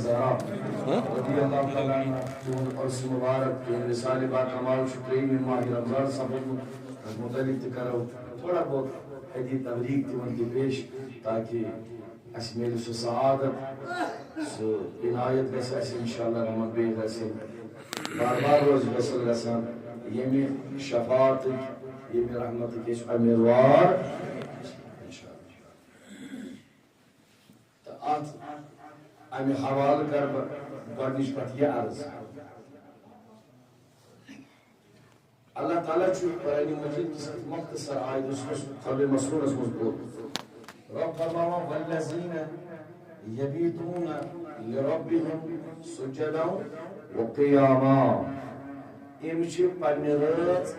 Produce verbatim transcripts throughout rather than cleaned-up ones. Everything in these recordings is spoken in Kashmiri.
رضی اللہ تعالیٰ عنہ، تُہُنٛد عرس مبارک، تُہُنٛد وصال با کمال چھُ ترٛیٚیِمہِ ماہِ رمضان سپدمُت۔ تَتھ مُتعلِق تہِ کرو تھوڑا بہت حدیث تبریک تِمن تہِ پیش، تاکہ اَسہِ میلہِ سُہ سعادت، سُہ عنایت گژھِ اَسہِ انشاءاللہ رحمان بیٚیہِ گژھِ بار بار روزِ حٲصِل گژھان، ییٚمہِ شفاعتٕکۍ، ییٚمہِ رحمتٕکۍ أسۍ امیدوار۔ انشاءاللہ۔ تہٕ اتھ امہِ حوالہٕ کرٕ بہٕ گۄڈنِچ کتھ یہِ عرض۔ اللہ تعالیٰ چھُ قرآن مجید کِس مختصر آیتس منٛز قول مسنونس منٛز کوٚرمُت۔ رب فرماوان، "والذین یبیتون لربہم سجدا و قیاما"۔ یِم چھِ پننہِ رٲژ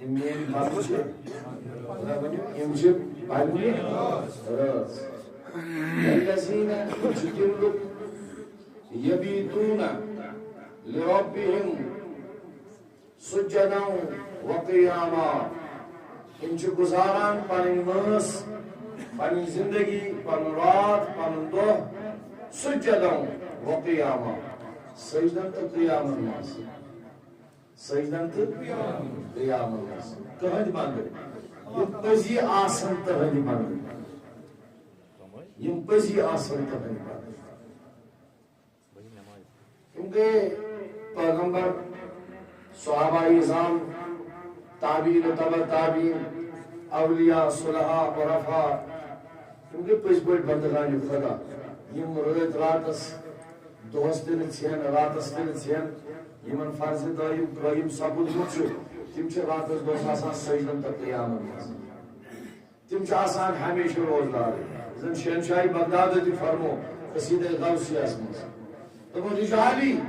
یِم میٲنۍ بندٕ چھِ، خدا ؤنِو، یِم چھِ پننہِ رٲژ۔ الذین، یِم چھِ تِم لُکھ، یبیتون لربہم سجدا و قیاما۔ یِم چھِ گُزاران پنٕنۍ وٲنٛس، پنٕنۍ زندگی، پنُن راتھ، پنُن دۄہ سجدا و قیاما، سجدن تہٕ قیامن منٛز۔ سجدن تہٕ قیامن منٛز۔ تہنٛدۍ بندٕ، یِم پٔزی آسن تہنٛدۍ بندٕ، یِم پٔزی آسن تہنٛدۍ بندٕ۔ یِم گٔے پیغمبر، صحابہ عظام، تابعین، تبع تابعین، اولیاء، صلحاء، عرفاء۔ یِم گٔے پٔزۍ پٲٹھۍ بندگان خدا۔ یِم رٲتۍ راتس، دۄہس تہِ نہٕ ژھٮ۪ن، راتس تہِ نہٕ ژھٮ۪ن، یِمن فرض دٲیِم قٲیِم سپُدمُت چھُ، تِم چھِ راتس دۄہس آسان سجدن تہٕ قیامن منٛز۔ تِم چھِ آسان ہمیشہِ روزدار۔ زن شہنشاہی بغداد تہِ فرمو قصیدہ غوثیہ ہس منٛز۔ دوٚپُن، "رجالی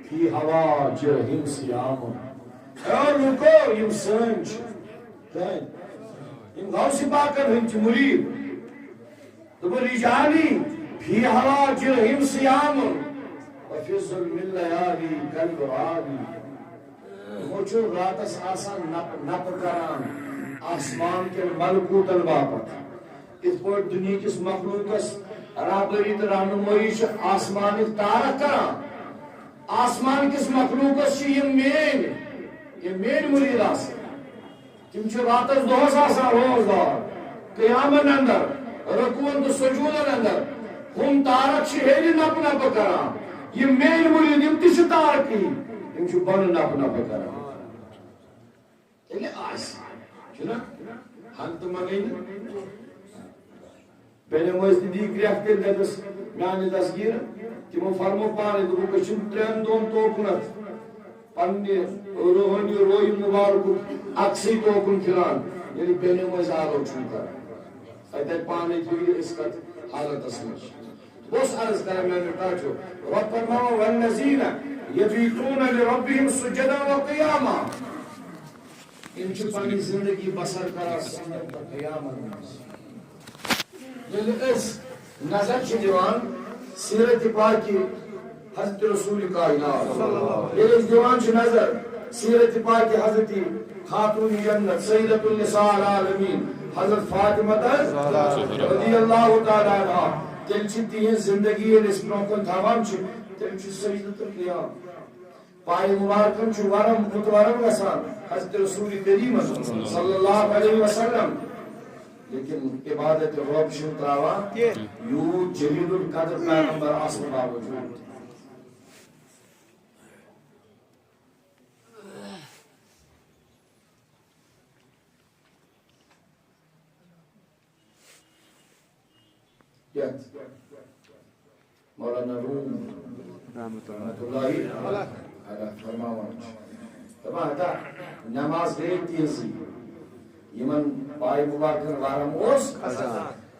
فی ہواجرہم صیام"۔ اے لوٗکو، یِم سٲنۍ چھِ، کٕہٕنۍ؟ یِم غوث پاکن ہٕنٛدۍ چھِ مُریٖد۔ دوٚپُن، "رجالی فی ہواجرہم صیام، وفی ظلم اللیالی کالبرالی"۔ یِمو چھُ راتس آسان نپ-، نپہٕ کران آسمان کٮ۪ن ملکوٗتن باپتھ۔ یِتھ پٲٹھۍ دُنیہکِس مخلوٗقس رہبری تہٕ رہنمٲیی چھِ آسمانٕکۍ تارک کران، آسمان کِس مخلوٗقس چھِ یِم میٲنۍ، یِم میٲنۍ مُریٖد آسان۔ تِم چھِ راتس دۄہس آسان روزدار، قیامن اندر، رکوعن تہٕ سجودن اندر۔ ہُم تارک چھِ ہیٚرِ نپہٕ نپہٕ کران۔ یِم میٲنۍ مُریٖد، یِم تہِ چھِ تارکٕے، یِم چھِ بۄنہٕ نپہٕ نپہٕ کران۔ تیٚلہِ آسہِ، چھُنہ؟ ہنٛگتہٕ منٛگے نہٕ۔ بیٚنہِ مٲج تہِ دی کرٛٮ۪کھ تیٚلہِ دَپٮ۪س، میٛانہِ دستگیٖر، تِمو فرموو پانَے، دوٚپُکھ، أسۍ چھِنہٕ ترٛٮ۪ن دۄہَن توکُن اَتھ پنٛنہِ روحٲنی رویہِ مُبارکُک عکسٕے توکُن پھِران، ییٚلہِ بیٚنہِ مٲج آلو چھُنہٕ کران۔ تَتہِ آیہِ پانَے پھِرِ أسۍ کَتھ حالتَس منٛز۔ بہٕ اوسُس عرض کران، میٛانیو ٹاٹھیو، رۄب فرماوان، "والذین یبیتون لربہم سجدا و قیاما"۔ یِم چھِ پنٕنۍ زندگی بسر کران سجدن تہٕ قیامن منٛز۔ ییٚلہِ أسۍ نظر چھِ دِوان سیرت پاکہِ حضرت رسول کائنات، ییٚلہِ أسۍ دِوان چھِ نظر سیرت پاکہِ حضرت خاتون جنت سیدۃ النساء العالمین حضرت فاطمہ رضی اللہ تعالیٰ عنہا، تیٚلہِ چھِ تِہنٛز زندگی ییٚلہِ أسۍ برونٛہہ کُن تھاوان چھِ، تیٚلہِ چھُ سجدٕ تہٕ قیام۔ پایہِ مبارکن چھُ ورم متورم گژھان حضرت رسول کریم صلی اللہ علیہ وسلم، لیکن عبادت رب چھُنہٕ تراوان یوٗت جلیل القدر پیغمبر آسنہٕ باوجوٗد۔ یتھ مولانا روم رحمت اللہ علیہ فرماوان چھِ، دپان ہتا نماز گٔے تیزٕے، یِمن پایہِ مبارکن ورم اوس،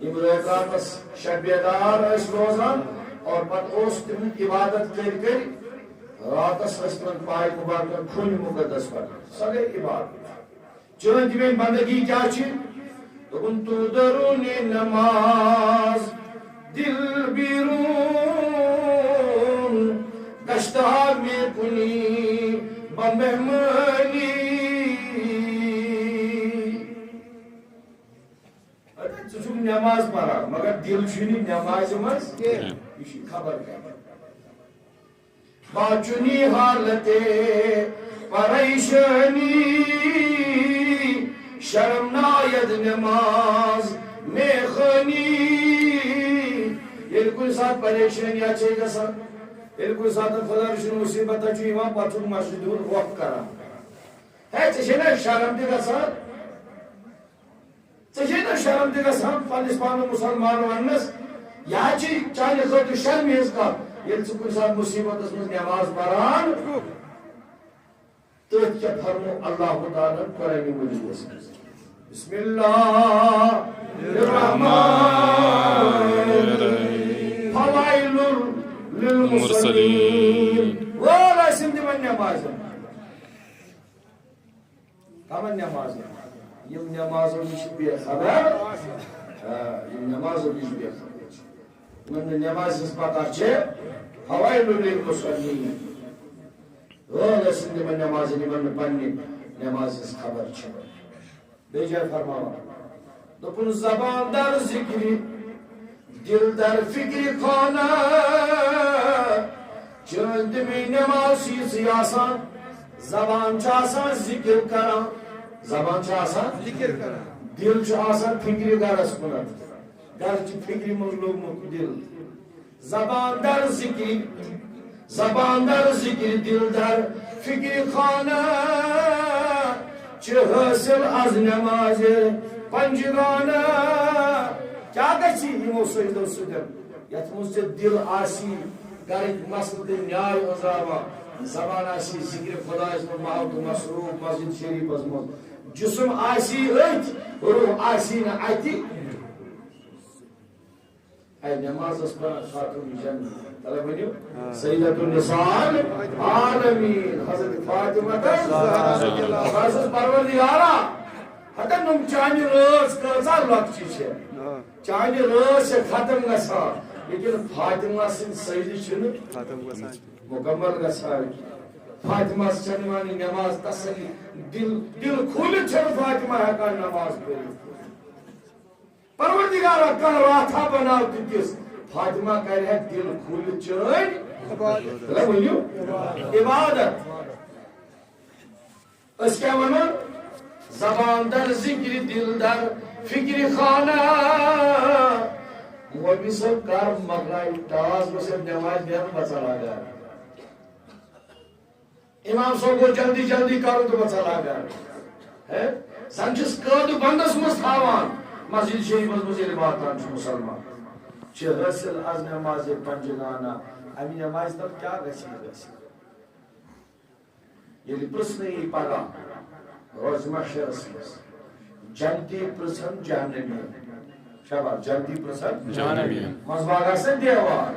یِم رٲژ راتس شب بیدار ٲسۍ روزان اور پتہٕ اوس تِم عبادت کٔرۍ کٔرۍ راتس ٲسۍ تِمن پایہِ مبارکن خونِ مقدس پڑان، سۄ گٔے عبادت۔ چٲنۍ تہِ میٲنۍ بندگی کیٛاہ چھِ؟ دوٚپُن، تو درون نماز دل بیرون گشتہ میں کنی بمہمانی۔ اَدٕ ژٕ چھُکھ نماز پران، مگر دل چھُے نہٕ نمازِ منٛز کینٛہہ۔ یہِ چھِ خبر کَتہِ۔ باچُنی حالت پریشانی، شرم ناید نماز میخانی۔ ییٚلہِ کُنہِ ساتہٕ پریشٲنی چھے گژھان، ییٚلہِ کُنہِ ساتہٕ خۄدا رٔچھِن مُصیٖبت چھُ یِوان، پَتہٕ چھُکھ مسجدِ ہُنٛد رۄخ کران۔ ہے، ژےٚ چھے نہ شرم تہِ گژھان؟ ژےٚ چھے نہ شرم تہِ گژھان پننِس پانس مُسلمان وننس؟ یہِ حظ چھِ چانہِ خٲطرٕ شرمہِ ہٕنٛز کتھ، ییٚلہِ ژٕ کُنہِ ساتہٕ مُصیبتس منٛز نماز پران۔ تٔتھۍ کیٛاہ فرمو اللہ تعالیٰ ہن قرآنِ مجیدس منٛز؟ بسم اللہ الرحمن الرحیم۔ فوائل للمصلین۔ وٲر ٲسِن تِمن نمازن۔ کمن نمازن؟ یِم نمازو نِش چھِ بے خبر۔ آ، یِم نمازو نِش بے خبر چھِ۔ یِمن نہٕ نمازِ ہٕنٛز پتہ چھِ۔ فوائل للمصلین۔ وٲر ٲسِن تِمن نمازن، یِمن نہٕ پننہِ نمازِ ہٕنٛز خبر چھِ۔ بیٚیہِ جایہِ فرماوان، دوٚپُن، زبان در ذکر، دل در فکر خانہ۔ چٲنۍ تہِ میٲنۍ نماز چھِ یِژٕے آسان۔ زبان چھِ آسان ذکر کران۔ زبان چھِ آسان ذکر کران۔ دل چھُ آسان فکرِ گرس کُنتھ۔ گرچہِ فکرِ منٛز لوٚگمُت دل۔ زبان در ذکر، زبان در ذکر، دل در فکر خانہ۔ چھ حاصل از نماز پنجگانہ۔ کیا گژھی یمو سجدو سۭتۍ؟ یتھ منٛز ژےٚ دل آسی گرٕکۍ مسلہٕ تہٕ نیاے أنٛزراوان، زبان آسی ذکر خدایس منٛز محو تہٕ مصروف مسجد شریفس منٛز، جسم آسی أتھۍ، روح آسی نہٕ اتہِ۔ اے نماز ٲس پران خاتون جنت۔ تلے ؤنِو، سیدۃ النساء العالمین حضرت فاطمہ تہٕ بہٕ ٲسٕس پروردگارا، ہتا نم چانہِ رٲژ کۭژاہ لۄکچہِ چھےٚ۔ چانہِ رٲژ چھےٚ ختم گژھان، لیکن فاطمہ سٕنٛدۍ سجدٕ چھِنہٕ ختم گژھان۔ مکمل گژھان۔ فاطمہ چھَنہٕ یِوان یہِ نماز تسلی، دل، دل کھوٗلِتھ چھَنہٕ فاطمہ ہٮ۪کان نماز پٔرِتھ۔ پروردگارا، کانٛہہ راتھا بناو تہِ دِس، فاطمہ کرِ ہا دل کھوٗلِتھ چٲنۍ عبادت۔ تلے ؤنِو، عبادت۔ أسۍ کیٛاہ وَنو؟ زبان در ذکر، دل در فکر خانہ۔ مولوی صٲب کر مۄکلایہِ ٹاس، بہٕ چھُس نٮ۪مازِ نیران، بہٕ ژَلہٕ ہا گرٕ۔ امام صٲب گوٚو جلدی جلدی کرُن تہٕ بہٕ ژَلہٕ ہا گرٕ۔ ہے، زن چھِس قٲدٕ بندس منٛز تھاوان، مسجد شریفس منٛز ییٚلہِ واتان چھُ مُسلمان۔ چھِ حٲصِل از نمازِ پنجگانہ، امہِ نمازِ تل کیٛاہ گژھِ یہِ حٲصِل؟ ییٚلہِ پرٛژھنہٕ یی پگاہ روزِ محشرس منٛز، جنتی پرٛژھن جہنمی۔ شاباش، جنتی پرٛژھن۔ جہنمی۔ منٛزباگ آسن دیوار،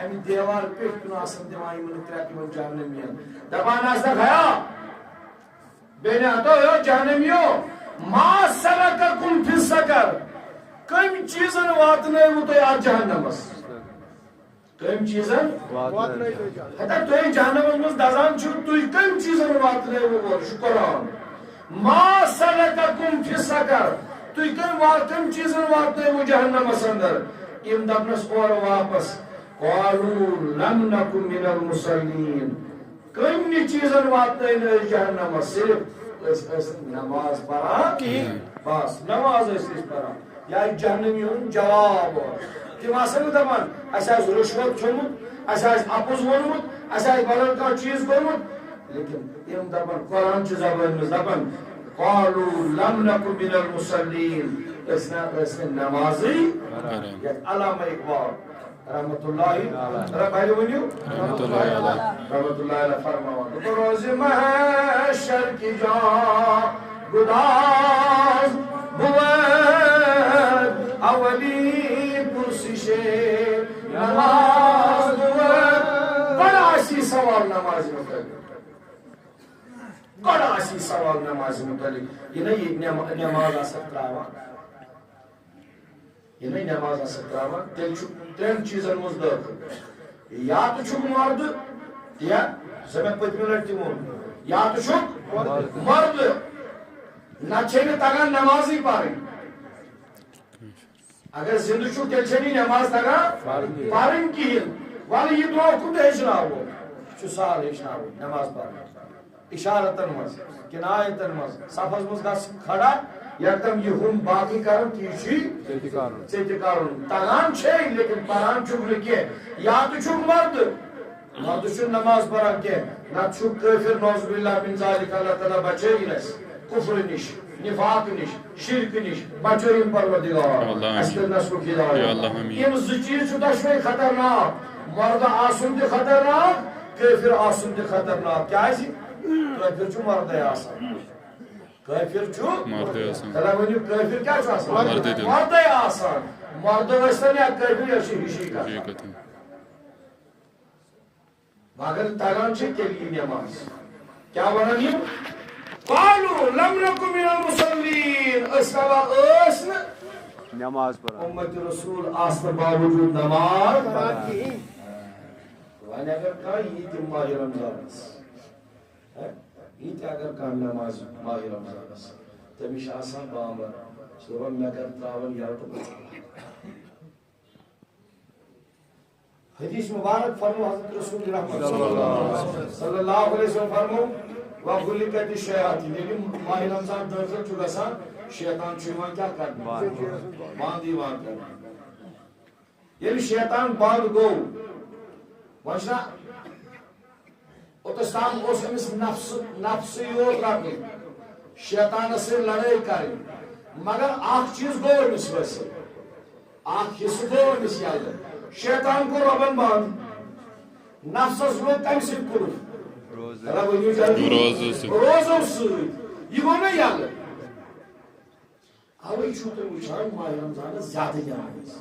امہِ دیوار پٮ۪ٹھۍ کُن آسن دِوان یِمن کرٛٮ۪کھ یِمن جہنمین۔ دپان آسن، ہیا، بیٚنہِ ہتو ہیو جہنمیو، ما سلککم فی سقر، کٔمۍ چیٖزن واتنٲوٕ تۄہہِ اتھ جہنمس؟ کٔمۍ چیٖزن؟ واتنٲوِتھ۔ ہتا تُہۍ جہنمس منٛز دزان چھِو، تُہۍ کٔمۍ چیٖزن واتنٲوٕ اور؟ شُکران۔ ما سلککم فی سقر، تُہۍ کٔمۍ وا-، کٔمۍ چیٖزن واتنٲوٕ جہنمس اندر؟ یِم دپنس اورٕ واپس، قالوا لم نک من المصلین۔ کٔمۍ چیٖزن واتنٲے نہٕ أسۍ جہنمس؟ صرف أسۍ ٲسۍ نہٕ نماز پران کِہیٖنۍ۔ بس، نماز ٲسۍ أسۍ پران۔ یا جہنمی ہُنٛد جواب اوس۔ تِم آسن نہٕ دپان، اسہِ آسہِ رُشوت کھیوٚمُت، اسہِ آسہِ اپُز ووٚنمُت، اسہِ آسہِ بدل کانٛہہ چیٖز کوٚرمُت۔ لیکن یِم دپان، قرآن چہِ زبٲنۍ منٛز دپان، قالوا لم نک من المصلین، أسۍ نہ، أسۍ نہٕ نمازٕے پران۔ یتھ علامہ اقبال رحمت اللہ، رحمت اللہ ؤنِو۔ رحمت اللہ علیہ۔ رحمت اللہ علیہ فرماوان، دوٚپُن، روزِ محشر کی جا گداز بود اولی پرسش نماز بود۔ گۄڈٕ آسی سوال نمازِ مُتعلق۔ گۄڈٕ آسی سوال نمازِ مُتعلق۔ یہِ نہ یہِ نٮ۪ما-، نٮ۪ماز آسکھ ترٛاوان۔ ییٚلہِ نہٕ نٮ۪ماز آسکھ ترٛاوان، تیٚلہِ چھُ ترٛٮ۪ن چیٖزن منٛز دٲخل۔ یا تہٕ چھُکھ مردٕ، یا زن مےٚ پٔتمہِ لٹہِ تہِ ووٚن، یا تہٕ چھُکھ مردٕ، نتہٕ چھے نہٕ تگان نٮ۪مازٕے پرٕنۍ۔ اگر زندٕ چھُکھ، تیٚلہِ چھےٚ نہٕ نٮ۪ماز تگان پرٕنۍ کِہیٖنۍ۔ وَلہٕ یہِ دۄہ کوٗتاہ ہیٚچھناوو؟ چھُ سہل ہیٚچھناوُن نٮ۪ماز پرٕنۍ۔ اِشارتن منٛز، کنایتن منٛز، صفس منٛز گژھ کھڑا، یکدم یہِ ہُم باقٕے کرُن، تی چھُے ژےٚ تہِ کرُن۔ ژےٚ تہِ کرُن۔ تگان چھے، لیکن پران چھُکھ نہٕ کینٛہہ۔ یا تہٕ چھُکھ مردٕ، مردٕ چھُنہٕ نماز پران کینٛہہ، نتہٕ چھُ کٲفر، نعوذ باللہ من ذالک، اللہ تعالیٰ بچٲیِن اَسہِ کفرٕ نِش، نفاق نِش، شرکہٕ نِش، بچٲیِن پروردگار۔ اللہم اَسہِ کٔرِن اَسہِ لُکھ ہدایت۔ یا اللہ آمین۔ یِم زٕ چیٖز چھِ دۄشوے خطرناک، مردٕ آسُن تہِ خطرناک، کٲفر آسُن تہِ خطرناک۔ کیازِ؟ کٲفر چھُ مردے آسان۔ کٲفر چھُ مردے آسان۔ تیٚلہِ ؤنِو، کٲفر کیٛاہ چھُ آسان؟ مردے تہِ۔ مردے آسان۔ مردٕ ٲسۍتن یا کٲفر، یہِ چھِ ہِشی کتھ۔ ہِشی کتھ۔ مگر تگان چھِ تیٚلہِ یہِ نٮ۪ماز۔ کیٛاہ وَنان یِم؟ قالوا لم نک من المصلین۔ أسۍ کیٛاہ ٲسۍ نہٕ نٮ۪ماز پران۔ اُمت رسول آسنہٕ باوجوٗد نٮ۪ماز پران کِہیٖنۍ۔ وۄنۍ اگر کانٛہہ یی تہِ ماہِ رمضانس، ہہ؟ یہِ تہِ اگر کانٛہہ نٮ۪ماز ماہِ رمضانس، تٔمِس چھِ آسان بامبر، سُہ دَپان، مےٚ کر ترٛاوان یَلہٕ تہٕ بہٕ ژَلہٕ۔ حدیث مبارک فرمو حضرت رسول رحمت صلی اللہ علیہ وسلم فرمو، وغلقت الشیاطین، ییٚلہِ ماہِ رمضان دٲخل چھُ گژھان، شیطان چھُ یِوان کیٛاہ کرنہٕ؟ بنٛد یِوان کرنہٕ۔ ییٚلہِ شیطان بنٛد گوٚو، وۄنۍ چھُنہ اوٚتَس تام اوس أمِس نفسہٕ، نفسٕے یوت رَٹُن، شیطانَس سۭتۍ لڑٲے کَرٕنۍ، مگر اکھ چیٖز گوٚو أمِس حٲصِل، اکھ حصہٕ گوٚو أمِس یَلہٕ۔ شیطان کوٚر رۄبَن بنٛد، نفسَس لوٚگ کَمہِ سۭتۍ قُلُف؟ روزٕ۔ رۄبَن یہِ جلدی۔ روزٕ سۭتۍ۔ روزو سۭتۍ۔ یہِ گوٚو نہ یَلہٕ۔ اوے چھُو تُہۍ وٕچھان ماہِ رمضانس زیادٕ نٮ۪ماز۔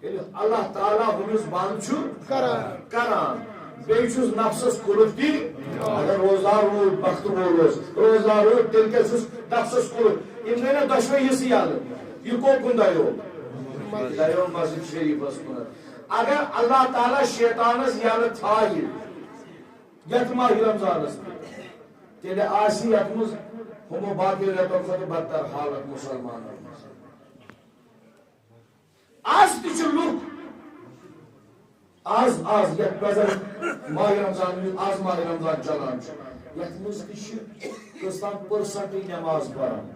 ییٚلہِ اللہ تعالیٰ ہُمِس بنٛد چھُ کران۔ کران، بیٚیہِ چھُس نفسس قُلُف تہِ، اگر روزدار روٗد، بختہٕ وول اوس، روزدار روٗد، تیٚلہِ کیٛاہ چھُس نفسس قُلُف؟ یِم گٔے نہ دۄشوے حصہٕ یَلہٕ۔ یہِ کوٚت کُن دَریو؟ دَریو مسجد شریٖفس کُنتھ۔ اگر اللہ تعالیٰ شیطانس یَلہٕ تھایہِ، یتھ ماہِ رمضانس منٛز، تیٚلہِ آسہِ یتھ منٛز ہُمو باقٕے رٮ۪تو کھۄتہٕ بدتر حالت مسلمانن ہٕنٛز۔ از تہِ چھِ لُکھ، از، از یتھ پریزنٹ ماہِ رمضان، یُس از ماہِ رمضان چلان چھُ، یتھ منٛز تہِ چھِ کٔژتام پٔرسنٹٕے نٮ۪ماز پران۔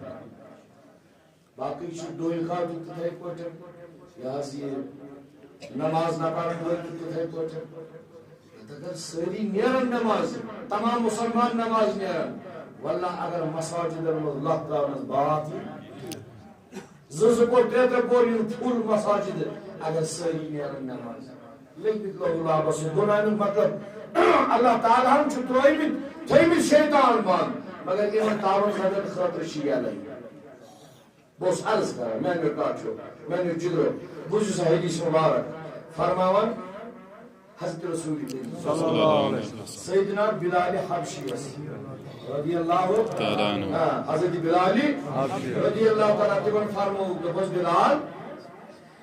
باقٕے چھِ ڈوٗنۍ کھاو تہِ تِتھَے پٲٹھۍ، یہِ حظ یہِ نماز نہ پرن وٲلۍ تہِ تِتھَے پٲٹھۍ۔ اگر سٲری نیرن نماز، تمام مسلمان نماز نیرن، واللہ اگر مساجدن منٛز لَتھ ترٛاونس باتھ یی، زٕ زٕ پور، ترٛےٚ ترٛےٚ پور یِن فُل مساجد، اگر سٲری نیرن نماز۔ لٔگۍ مٕتۍ لہو لابس سۭتۍ۔ گوٚو نہٕ اَمیُک مطلب اللہ تعالیٰ ہن چھُ ترٛٲومٕتۍ، تھٲومٕتۍ شیطان بنٛد، مگر یِمن تعاوُن زدن خٲطرٕ چھِ یَلَے۔ بہٕ اوسُس عرض کران، میانیو ٹاٹھیو، میانیو جگرو، بوٗزِو سا حدیث مبارک فرماوان حضرت رسول کریم صلی اللہ علیہ وسلم۔ سیدنا بلال حبشیس رضی اللہ تعالیٰ عنہ۔ آ، حضرت بلال حبشی۔ رضی اللہ تعالیٰ تِمن فرموو، دوٚپُس، بلال،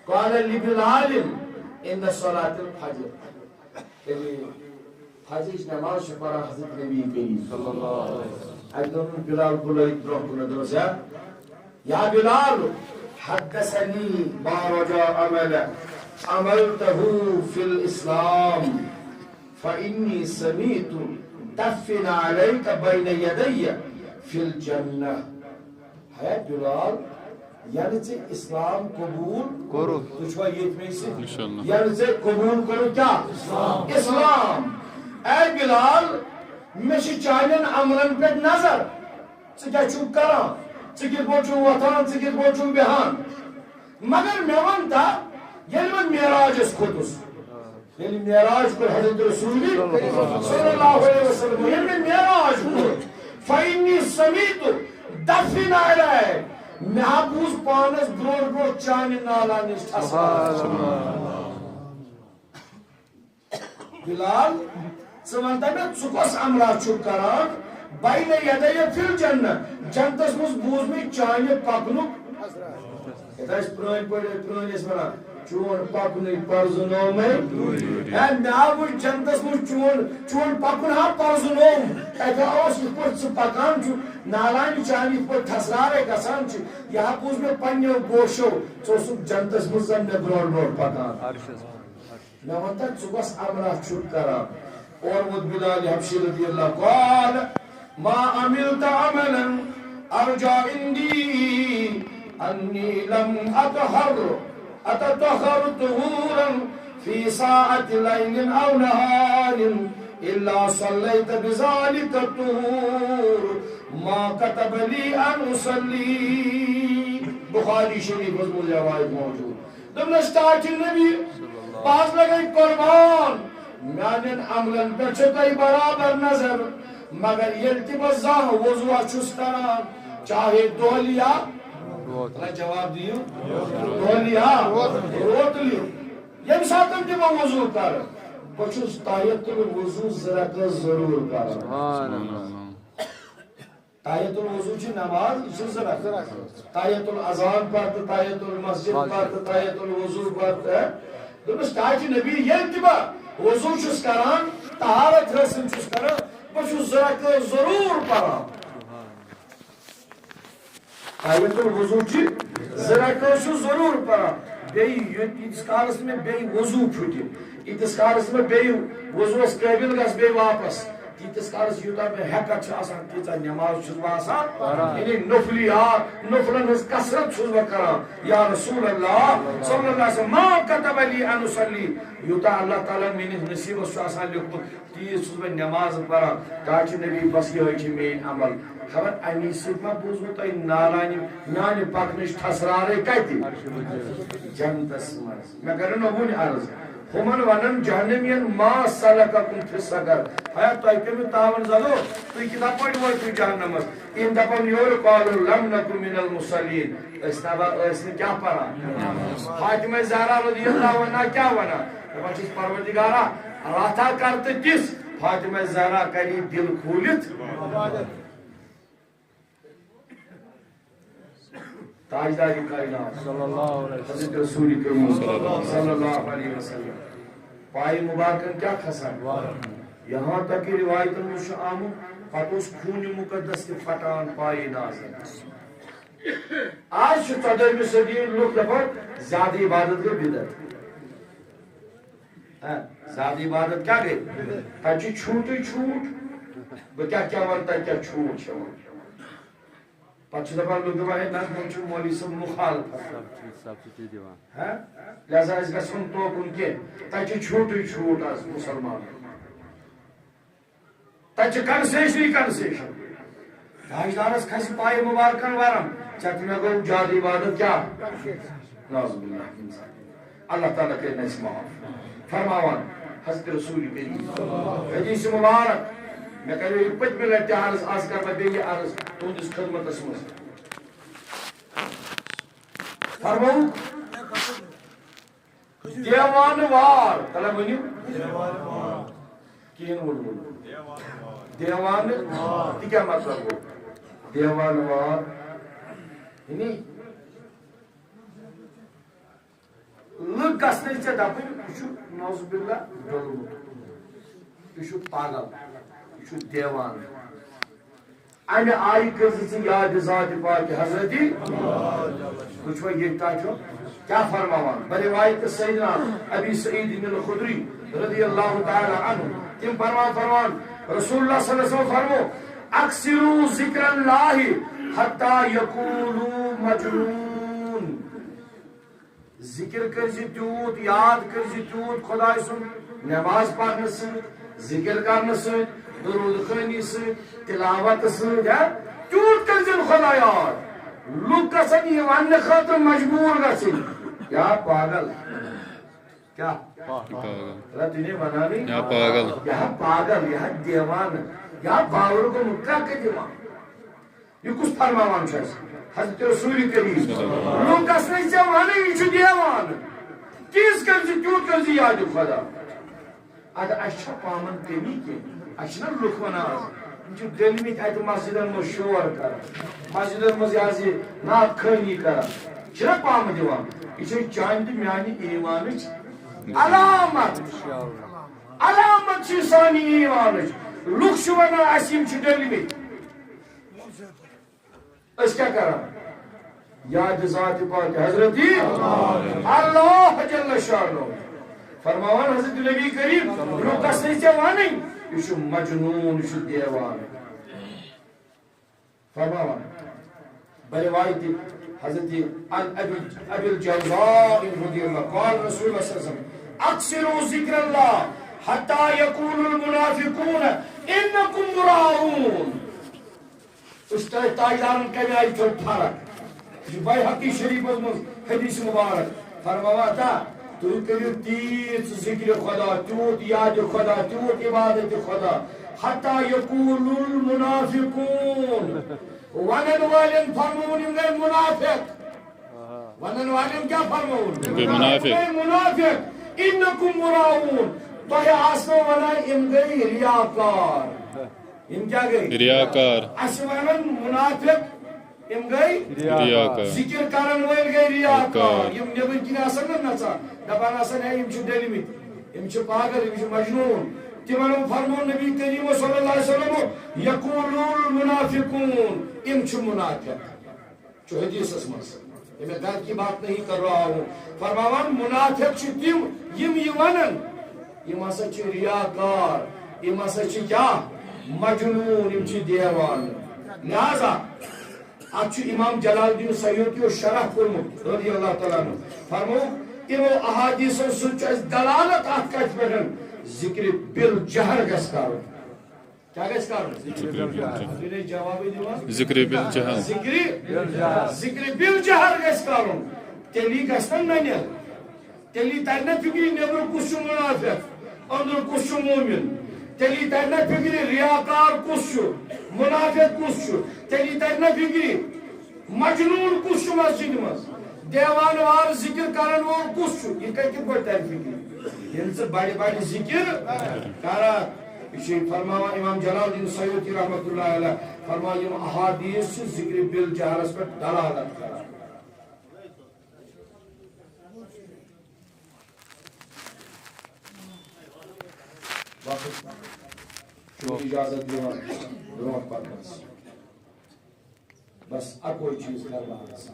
قال لبلال عند صلاة الفجر۔ ییٚلہِ فجرٕچ نماز چھُ پران حضرت نبی کریم صلی اللہ علیہ وسلم، اَکہِ دۄہ ووٚن بلال بُلٲوِتھ برونٛہہ کُن، دوٚپُس، یا، یا بلال، حدثني ما رجا عمل عملته في الإسلام، فإني سمعت دفن عليك بين يدي في الجنة۔ ہے بلال، یعنی ژےٚ اسلام قبول کوٚرُتھ۔ تُہۍ چھِوا ییٚتہِ مےٚ سۭتۍ؟ انشاءاللہ۔ یعنی ژےٚ قبول کوٚرُتھ کیٛاہ؟ اسلام۔ اے بلال، مےٚ چھِ چانٮ۪ن عملن پٮ۪ٹھ نظر۔ ژٕ کیٛاہ چھُکھ کران؟ ژٕ کِتھ پٲٹھۍ چھُکھ وۄتھان؟ ژٕ کِتھ پٲٹھۍ چھُکھ بیٚہان؟ مگر مےٚ وَن تہ، ییٚلہِ بہٕ معراجس کھوٚتُس، ییٚلہِ معراج کوٚر حضرت رسول صلی اللہ علیہ وسلم، ییٚلہِ مےٚ معراج کوٚر، فإنی سمعت دفن علی، مےٚ ہا بوٗز پانس برونٛٹھ برونٛٹھ چانہِ نالہ نِش ٹھسان۔ بلال، ژٕ وَن تہ مےٚ، ژٕ کۄس عملہ چھُکھ کران؟ بین یدی فی الجنہ، جنتس منٛز بوٗز مےٚ چانہِ پکنُک۔ یتھ ٲسۍ پرٛٲنۍ پٲٹھۍ، پرٛٲنۍ ٲسۍ ونان، چون پکنُے پرزنومے۔ ہے، مےٚ ہا وُچھ جنتس منٛز چون، چون پکُن ہا پرزنوم۔ تتہِ ہا اوس یِتھ پٲٹھۍ ژٕ پکان چھُ، نالانہِ چانہِ یِتھ پٲٹھۍ ٹھسرارے گژھان چھِ۔ یہِ ہا بوٗز مےٚ پننیو گوشو، ژٕ اوسُکھ جنتس منٛز زن مےٚ برونٛٹھ برونٛٹھ پکان۔ مےٚ ووٚن تتھ، ژٕ کۄس عملہ چھُکھ کران؟ اورٕ ووت بلال حبشی رضی اللہ، قال، ما عملت عملا ارجى عندي اني لم اتحر اتطهر طهورا في ساعة ليل او نهار الا صليت بذلك الطهور ما كتب لي ان اصلي۔ بخاری شریفس منٛز روایت موجود۔ دوٚپنس، ٹاٹھۍ نبی، بہٕ حظ لگے قربان، میانٮ۪ن عملن پٮ۪ٹھ چھو تۄہہِ برابر نظر، مگر ییٚلہِ تہِ بہٕ زانٛہہ وضوٗ چھُس کران، چاہے دۄہلہِ یا، نہ، جواب دِیِو، دۄہلہِ یا روتلہِ، ییٚمہِ ساتہٕ تہِ بہٕ وضوٗ کرٕ، بہٕ چھُس تحیت الوضوٗ زٕ رکعت ضروٗر کران۔ سبحان اللہ۔ تحیت الوضو چھِ نماز، یہِ چھِ زٕ رکعت۔ تحیت الاذان پر تہٕ تحیت المسجد پر تہٕ تحیت الوضو پر تہٕ، ہے؟ دوٚپمَس، ٹاٹھۍ نبی، ییٚلہِ تہِ بہٕ وضو چھُس کران، طہارت حٲصِل چھُس کران، بہٕ چھُس زٕ رکعت ضروٗر پران۔ تحیت الوضو چھِ زٕ رکعت چھُ ضروٗر پران۔ بیٚیہِ یُتھ، ییٖتِس کالَس نہٕ مےٚ بیٚیہِ وضو پھُٹہِ، ییٖتِس کالَس نہٕ بہٕ بیٚیہِ وضوٗوَس قٲبِل گژھٕ بیٚیہِ واپس، تیٖتِس کالَس یوٗتاہ مےٚ ہٮ۪کَتھ چھِ آسان، تیٖژاہ نٮ۪ماز چھُس بہٕ آسان پَران۔ یعنی نفلی، آ، نفلَن ہٕنٛز کثرت چھُس بہٕ کران۔ یا رسول اللہ صلی اللہ علیہ وسلم، ما کتب لی ان اصلی، یوٗتاہ اللہ تعالیٰ ہَن میٲنِس نصیٖبَس چھُ آسان لیوٗکھمُت، تیٖژ چھُس بہٕ نٮ۪ماز پَران۔ ٹاٹھۍ نبی، بس یِہوٚے چھِ میٲنۍ عمل۔ خبر اَمی سۭتۍ ما بوٗزوٕ تۄہہِ نالانہِ میانہِ پکنٕچ ٹھسرارے کتہِ؟ جنتس منٛز۔ مےٚ کرن نہ وُنہِ عرض، ہُمن ونن جہنمین، ما سلککم فی سقر؟ ہیا، تۄہہِ کٔمۍ تاون زدو؟ تُہۍ کِتھا پٲٹھۍ وٲتِو جہنمس؟ یِم دپن یورٕ، قالوا لم نکن من المصلین، أسۍ نہ با ٲسۍ نہٕ کیٛاہ پران؟ فاطمہ زہرا رضی اللہ عنہا کیٛاہ ونان؟ دپان چھِس، پروردگارا، راتھا کر تہٕ دِس۔ فاطمہ زہرا کری دل کھوٗلِتھ۔ تاجدار کائنات صلی اللہ علیہ وسلم۔ حضرت رسول کریم صلی اللہ علیہ وسلم۔ پائے مبارکن کیا کھسان؟ یہاں تک کہ روایتن منٛز چھُ آمُت، پتہٕ اوس خوٗنہِ مقدس تہِ پھٹان پائے نازن۔ آز چھُ ژۄدٲہمہِ صدی ہٕنٛدۍ لُکھ دپان، زیادٕ عبادت گٔے بدعت۔ ہاں، زیادٕ عبادت کیٛاہ گٔے؟ تَتہِ چھُ چھوٗٹٕے چھوٗٹ۔ بہٕ کیٛاہ کیٛاہ وَنہٕ، تَتہِ کیٛاہ چھوٗٹ چھِ یِوان؟ پَتہٕ چھِ دَپان لُکھ، دَپان، ہے، نہ، وۄنۍ چھُ مولوی صٲب مُخالفت۔ سب چیٖز، سب چیٖز دِوان۔ ہاں؟ لہذا اَسہِ گژھِ نہٕ توکُن کینٛہہ۔ تَتہِ چھُ چھوٗٹٕے چھوٗٹ آز مُسلمانَن۔ تَتہِ چھِ کنسیشنٕے کنسیشن۔ تاجدارس کھسہِ پایہِ مبارکن ورم، ژےٚ تہٕ مےٚ گوٚو زیادٕ عبادت کیٛاہ؟ نعوذ باللہ من ذالک۔ اللہ تعالیٰ کٔرِنۍ اَسہِ معاف۔ فرماوان حضرت رسول کریم، حدیث مبارک، مےٚ کریو یہِ پٔتمہِ لٹہِ تہِ عرض، از کرٕ بہٕ بیٚیہِ عرض تُہنٛدِس خدمتس منٛز۔ فرمووُکھ، دیوانہٕ وار، تَلہ ؤنِو۔ کِہیٖنۍ ووٚن نہٕ۔ دیوانہٕ وار۔ تہِ کیٛاہ مطلب گوٚو؟ دیوانہٕ وار۔ یعنی لُکھ گژھنٕے ژےٚ دَپٕنۍ، یہِ چھُ نعوذ باللہ ڈوٚلمُت۔ یہِ چھُ پاگل۔ یہِ چھُ دیوانہٕ۔ امہِ آیہِ کٔرزِ ژٕ یاد ذاتِ پاکِ حضرتِ۔ وٕچھو ییٚتہِ تۄہہِ چھُ کیٛاہ فرماوان۔ بروایت سیدنا ابی سعید الخدری رضی اللہ تعالی عنہ، تِم فرمان فرمان، رسول اللہ صلی اللہ علیہ وسلم فرمو، اکثروا ذکر اللہ حتی یقولوا مجنون۔ ذکر کٔرزِ تیوٗت، یاد کٔرزِ تیوٗت خۄداے سُنٛد، نماز پرنہٕ سۭتۍ، ذکر کرنہٕ سۭتۍ، درود خوانی سۭتۍ، تلاوت سۭتۍ، ہا، تیوٗت کٔرزِ خۄداے یاد۔ لُکھ گژھن یہِ وننہٕ خٲطرٕ مجبوٗر گژھٕنۍ، یا پاگل۔ کیٛاہ؟ پاگل۔ رب دِنے ونانے؟ یا پاگل۔ یا پاگل، یا دیوانہٕ، یا باور گوٚمُت، کیٛاہ کَتہِ یِوان؟ یہِ کُس فرماوان چھُ اَسہِ؟ حضرت رسول کریم۔ لوٗکس نہٕ ژےٚ وَنٕے، یہِ چھُ دیوان۔ تیٖژ کٔرزِ، تیوٗت کٔرزِ یاد خۄدا۔ اَدٕ اَسہِ چھا پامن کٔمی کینٛہہ؟ اَسہِ چھِنہ لُکھ وَنان آز، یِم چھِ ڈٔلمٕتۍ اَتہِ مسجدن منٛز شور کران، مسجدن منٛز یہِ حظ یہِ نعت خوٲنی کران۔ چھِنہ پامہٕ دِوان؟ یہِ چھِ چانہِ تہٕ میانہِ ایٖمانٕچ علامت۔ علامت چھِ سانہِ ایٖمانٕچ۔ لُکھ چھِ وَنان، اَسہِ یِم چھِ ڈٔلۍ مٕتۍ۔ أسۍ کیٛاہ کران؟ یاد ذات پاک حضرت اللہ جل شانہ فرماوان، حضرت نبی کریم، لُکس نہٕ ژےٚ وَنٕنۍ، یہِ چھُ مجنون، یہِ چھُ دیوانہٕ۔ فرماوان، بروایت حضرت عن ابی، ابی الجوزاء رضی اللہ، قال رسول اللہ صلی اللہ علیہ وسلم، اکثروا ذکر اللہ حتی یقول المنافقون انکم مراؤون۔ اس تاجدارن کمہِ آیہِ چھو فرق؟ یہِ چھُ بیہقی شریفس منٛز حدیث مبارک۔ فرماوان تا، تُہۍ کٔرِو تیٖژ ذکر خدا، تیوٗت یاد خدا، تیوٗت عبادت خدا، حتی یقول المنافقون، ونن والٮ۪ن فرمووُن، یِم گٔے منافق۔ ونن والٮ۪ن کیٛاہ فرمووُن؟ یِم گٔے منافق۔ یِم گٔے منافق۔ انکم مراؤون، تۄہہِ آسنو ونان، یِم گٔے ریاکار۔ یِم کیٛاہ گٔے؟ ریاکار۔ اَسہِ وَنان منافق، یِم گٔے ریاکار۔ ذِکِر کَرَن وٲلۍ گٔے ریاکار۔ ریاکار۔ یِم نیٚبٕرۍ کِنۍ آسَن نہ نَژان، دَپان آسَن، ہے، یِم چھِ ڈٔلۍمٕتۍ، یِم چھِ پاگل، یِم چھِ مجنوٗن۔ تِمَن فرموو نبی کریم صلی اللہ علیہ وسلم، یقول المنافقون، یِم چھِ منافق۔ چھُ حدیثس منٛز، یہِ میں گھر کی بات نہیں کر رہا ہوں۔ فرماوان، منافق چھِ تِم، یِم یہِ ونان، یِم ہسا چھِ ریاکار، یِم ہسا چھِ کیٛاہ؟ مجنون، یِم چھِ دیوانہٕ۔ لہذا اتھ چھُ امام جلال الدین سیوطی یو شرح کوٚرمُت، رضی اللہ تعالیٰ عنہ۔ فرموو، یِمو احادیثو سۭتۍ چھُ اَسہِ دلالت اتھ کتھِ پٮ۪ٹھ، ذکر بالجہر گژھِ کرُن۔ کیٛاہ گژھِ کرُن؟ ذکر بالجہر۔ تُہۍ نے جوابٕے دِوان۔ ذکر بالجہر۔ ذکر، ذکر بالجہر گژھِ کرُن۔ تیٚلی گژھِ نا ننہِ۔ تیٚلی ترِ نا فِکرِ، نیٚبرٕ کُس چھُ منافق، أنٛدرٕ کُس چھُ مومِن۔ تیٚلی ترِ نا فِکرِ، ریاکار کُس چھُ، منافق کُس چھُ۔ تیٚلی ترِ نا فِکرِ، مجنون کُس چھُ مسجدِ منٛز؟ دیوانہٕ وار ذِکِر کرن وول کُس چھُ؟ یہِ کتہِ، کِتھ پٲٹھۍ ترِ فِکرِ؟ ییٚلہِ ژٕ بڑِ بڑِ ذِکِر کرکھ۔ یہِ چھُ فرماوان امام جلال الدین سیوطی رحمتہ اللہ علیہ، فرماوان، یِم احادیث چھِ ذِکرِ بالجہرس پٮ۪ٹھ دلالت کران۔ وقت چھُ اجازت دِوان برونٛٹھ پکنس۔ بس اکوے چیز کرٕ بہٕ عرض۔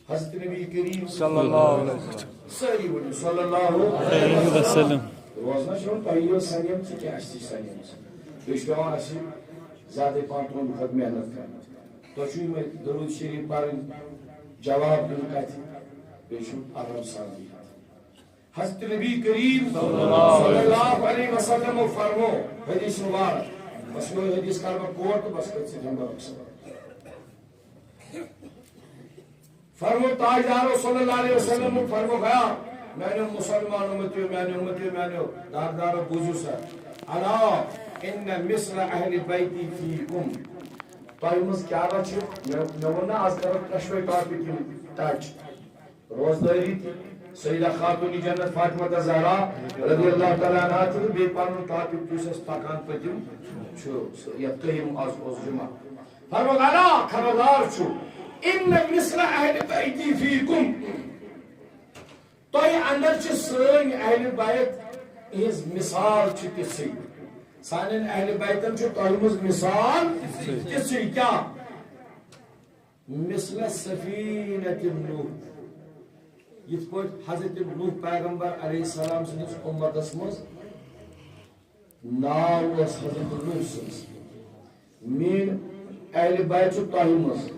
حضرت نبی کریم صلی اللہ علیہ وسلم۔ سٲری ؤنِو صلی اللہ علیہ وسلم۔ روزنس چھُنہٕ تۄہہِ یوت سنیم، ژٕ کیٛاہ آسہِ سنیم۔ بیٚیہِ چھُ پٮ۪وان اَسہِ زیادَے پَہَن تُہُنٛدِ کھۄتہٕ محنت کَرٕنۍ۔ تۄہہِ چھُو یِمَے درود شریف پَرٕنۍ، جواب دیُن کَتھِ، بیٚیہِ چھُ آرام سان بِہِتھ۔ حضرت نبی کریم صلی اللہ علیہ وسلم فرمو، حدیث مبارک، بس یہِ حدیث کر بہٕ quote تہٕ بس کر ژٕ دِمہٕ بہٕ رۄخصت۔ فرمو تاجدارو صلی اللہ علیہ وسلم، فرمو گیا، میانیو مسلمان امتیو، میانیو امتیو، میانیو دار دارو بوزیو سا، الا ان مثل اہل بیتی فیکم۔ تۄہہِ منٛز کیٛاہ چھِ؟ مےٚ، مےٚ ووٚن نہ آز کرو دۄشوے topic یِم touch۔ روزدٲری تہِ، سیدہ خاتون جنت فاطمہ زہرا رضی اللہ تعالیٰ عنہا تہِ، تہٕ بیٚیہِ پنُن topic یُس اَسہِ پکان پٔتِم چھُ، سُہ یتھ کٔہِم آز اوس جمعہ۔ فرموو، الا خبردار چھُ، ان مثل اہل بیتی فیکم، تۄہہِ اندر چھِ سٲنۍ اہل بیت ہٕنٛز مثال چھِ تِژھٕے، سانٮ۪ن اہل بیتن چھُ تۄہہِ منٛز مثال تِژھٕے۔ کیٛاہ؟ مثل سفینۃ نوح، یِتھ پٲٹھۍ حضرت نوح پیغمبر علیہ السلام سٕنٛدِس اُمتس منٛز ناو اوس حضرت نوح سٕنٛز۔ میٲنۍ اہل بیت چھُ تۄہہِ منٛز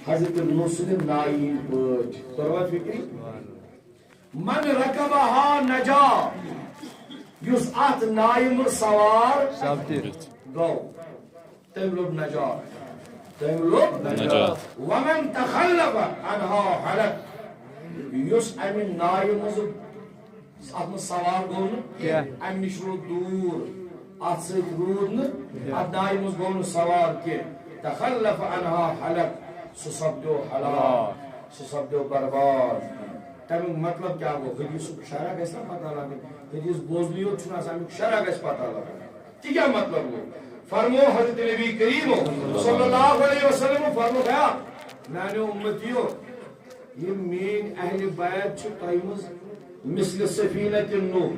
حضرت نوح سٕنٛدِ نایہِ ہٕنٛدۍ پٲٹھۍ۔ توٚروا فِکرِ؟ من رکبہا نجا، یُس اتھ نایہِ منٛز سوار سپدِ۔ گوٚو۔ تٔمۍ لوٚب نجات۔ تٔمۍ لوٚب نجات۔ ومن تخلف عنہا ہلک۔ یُس امہِ نایہِ منٛز اتھ منٛز سوار گوٚو نہٕ کینٛہہ۔ امہِ نِش روٗد دوٗر، اتھ سۭتۍ روٗد نہٕ، اتھ نایہِ منٛز گوٚو نہٕ سوار کینٛہہ۔ تخلف عنہا ہلک، سُہ سپدیو ہلاک، سُہ سپدیو برباد۔ تمیُک مطلب کیٛاہ گوٚو؟ حدیثُک شرح گژھِ نا پتہ لگُن۔ حدیث بوزنٕے یوت چھُنہٕ آسان، امیُک شرح گژھِ پتہ لگُن۔ تہِ کیٛاہ مطلب گوٚو؟ فرمو حضرت نبی کریم صلی اللہ علیہ وسلم فرمو گیا، میانیو امتیو، یہ مین اہل بیت چھ تۄہہِ منٛز مثل سفینت نوح،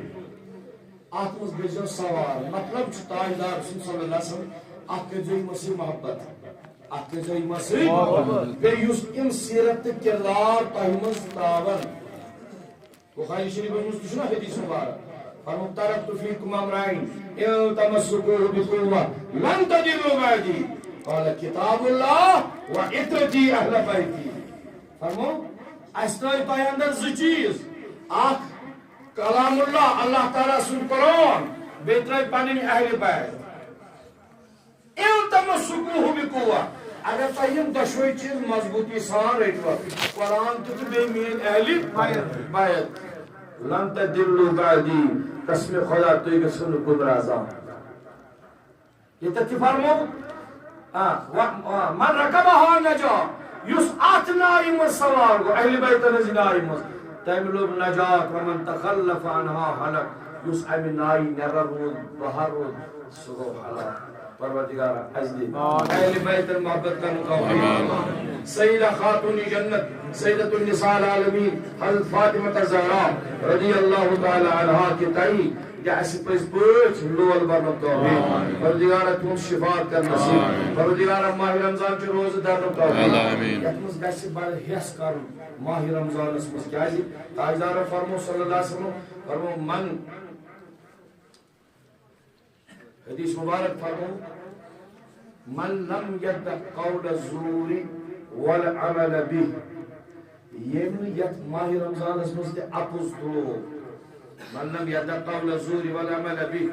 اتھ منٛز گٔژھزیو سوار۔ مطلب چھُ تاجدار سُنٛد صلی اللہ علیہ وسلم، اتھ کٔرزیو یِمن سۭتۍ محبت، اتھ کٔرزیو یِمن سۭتۍ۔ بیٚیہِ یُس أمۍ سیرت تہٕ کردار تۄہہِ منٛز ترٛاون۔ بخاری شریفس منٛز تہِ چھُنہ حدیث مبارک، فرموو، "ترکت فیکم امرین ان تمسکوہ بقوہ لن تضلوا بعدی، قال کتاب اللہ و عترتی اہل بیتی۔" فرموو، اسہِ ترٲے تۄہہِ اندر زٕ چیٖز، اکھ کلام اللہ، اللہ تعالیٰ سُنٛد قرآن، بیٚیہِ ترٲے پنٕنۍ اہل بیت۔ ان تمسکوہ بقوہ، اگر تۄہہِ یِم دۄشوے چیٖز مضبوٗطی سان رٔٹۍوٕ، قرآن تہِ تہٕ بیٚیہِ میٲنۍ اہل بیت، لن تضلوا بعدی، قسم خدا تُہۍ گٔژھِو نہٕ گمراہ زانٛہہ۔ ییٚتٮ۪تھ تہِ فرموو، آ، و-، آ، من رکبہا نجا، یُس اتھ نایہِ منٛز سوار گوٚو، اہل بیتن ہٕنٛزِ نایہِ منٛز، تٔمۍ لوٚب نجات، ومن تخلف عنہا ہلک، یُس امہِ نایہِ نٮ۪بر روٗد، بہر روٗد، سُہ گوٚو ہلاک۔ پروردگارا، اسہِ دِ اہل بیتن محبت کرنُک توفیق۔ سیدہ خاتون جنت، سیدۃ النساء العالمین حضرت فاطمہ زہرا رضی اللہ تعالی عنہا کہِ تایہِ دِ اسہِ پٔزۍ پٲٹھۍ لول برنُک توفیق۔ پروردگارا، تُہُنٛد شفاعت کر نصیب۔ پروردگارا، ماہِ رمضان چہِ روزٕ درنُک توفیق۔ یتھ منٛز گژھِ بڑٕ ہٮ۪س کرُن ماہِ رمضانس منٛز، کیازِ تاجدارن فرموو صلی اللہ علیہ وسلم، فرموو، من حدیث مبارک فرموو، "من لم یدع قول الزور والعمل به"، ییٚمۍ نہٕ یتھ ماہِ رمضانس منٛز تہِ اپُز تُلو، "من لم یدع قول الزور والعمل به"،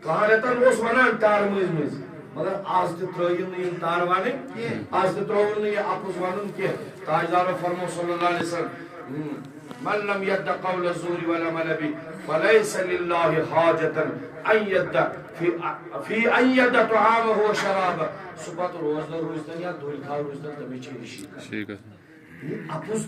کانٛہہ رٮ۪تن اوس ونان تارٕ مٔنٛزۍ مٔنٛزۍ، مگر از تہِ ترٲیِن نہٕ یِم تارٕ ونٕنۍ کینٛہہ، از تہِ ترٲوُن نہٕ یہِ اپُز ونُن کینٛہہ۔ تاجدارو فرموو صلی اللہ علیہ وسلم، من لم یدع قول الزور والعمل به فلیس للہ حاجة ان یدع فی، فی ان یدع طعامہ و شرابہ۔ سُہ پتہٕ روزدر روٗزتن یا دُلۍ کھار روٗزتن، تٔمِس چھِ ہِشی کتھ۔ صحیح کتھ۔ یہِ اپُز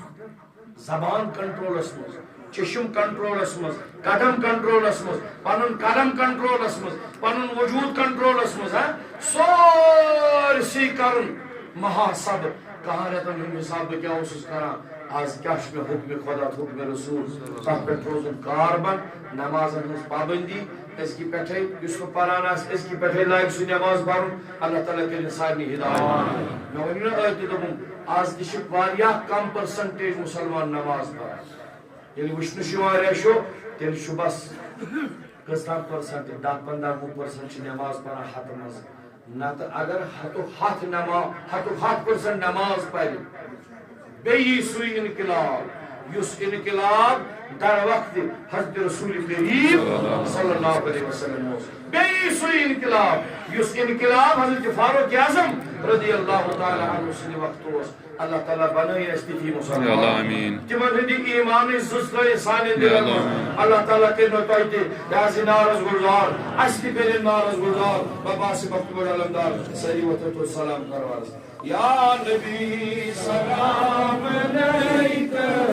زبان کنٹرولس منٛز، چشم کنٹرولس منٛز، قدم کنٹرولس منٛز، پنُن قدم کنٹرولس منٛز، پنُن وجود کنٹرولس منٛز، ہا، سورسٕے کرُن محاسبہٕ، کہن رٮ۪تن ہُنٛد حساب بہٕ کیٛاہ اوسُس کران، از کیٛاہ چھُ مےٚ حکمِ خدا تہٕ حکمِ رسول، تتھ پٮ۪ٹھ روزُن کاربند، نمازن ہٕنٛز پابندی، أزکہِ پٮ۪ٹھے یُس نہٕ پران آسہِ، أزکہِ پٮ۪ٹھے لاگہِ سُہ نماز پرُن، اللہ تعالیٰ کٔرِن سارنٕے ہدایت۔ مےٚ ؤنِو نا أتھۍ تہِ دوٚپُن، از تہِ چھِ واریاہ کم percentage مسلمان نماز پران۔ ییٚلہِ وٕچھنہٕ چھُ یِوان ریشو، تیٚلہِ چھُ بس کٔژتام percent، دَہ، پنٛداہ، وُہ percent چھِ نماز پران ہتہٕ منٛز۔ نتہٕ اگر ہتہٕ ہتھ نما-، ہتہٕ ہتھ percent نماز پرِ، بیٚیہِ یی سُے انقلاب، یُس انقلاب در وقت حضرت رسول کریم صلی اللہ علیہ وسلم اوس۔ بیٚیہِ یی سُے انقلاب، یُس انقلاب حضرت فاروق اعظم رضی اللہ تعالیٰ عنہ سٕنٛدِ وقتہٕ اوس۔ اللہ تعالیٰ بنٲیِن اَسہِ تہِ تی مسلمان۔ یا اللہ، آمیٖن۔ تِمن ہٕنٛدِ ایٖمانٕچ زٕژ ترٲیِن سانٮ۪ن یا دِلن اللہ، منٛز۔ آمین۔ اللہ تعالیٰ کٔرِنو تۄہہِ تہِ یہِ حظ یہِ نارس گُلزار، اَسہِ تہِ کٔرِن نارس گُلزار۔ بابا آصف بخت بڑ علمدار، سٲری وۄتھو تہٕ سلام کرو عرض۔ یا نبی سلام علیک۔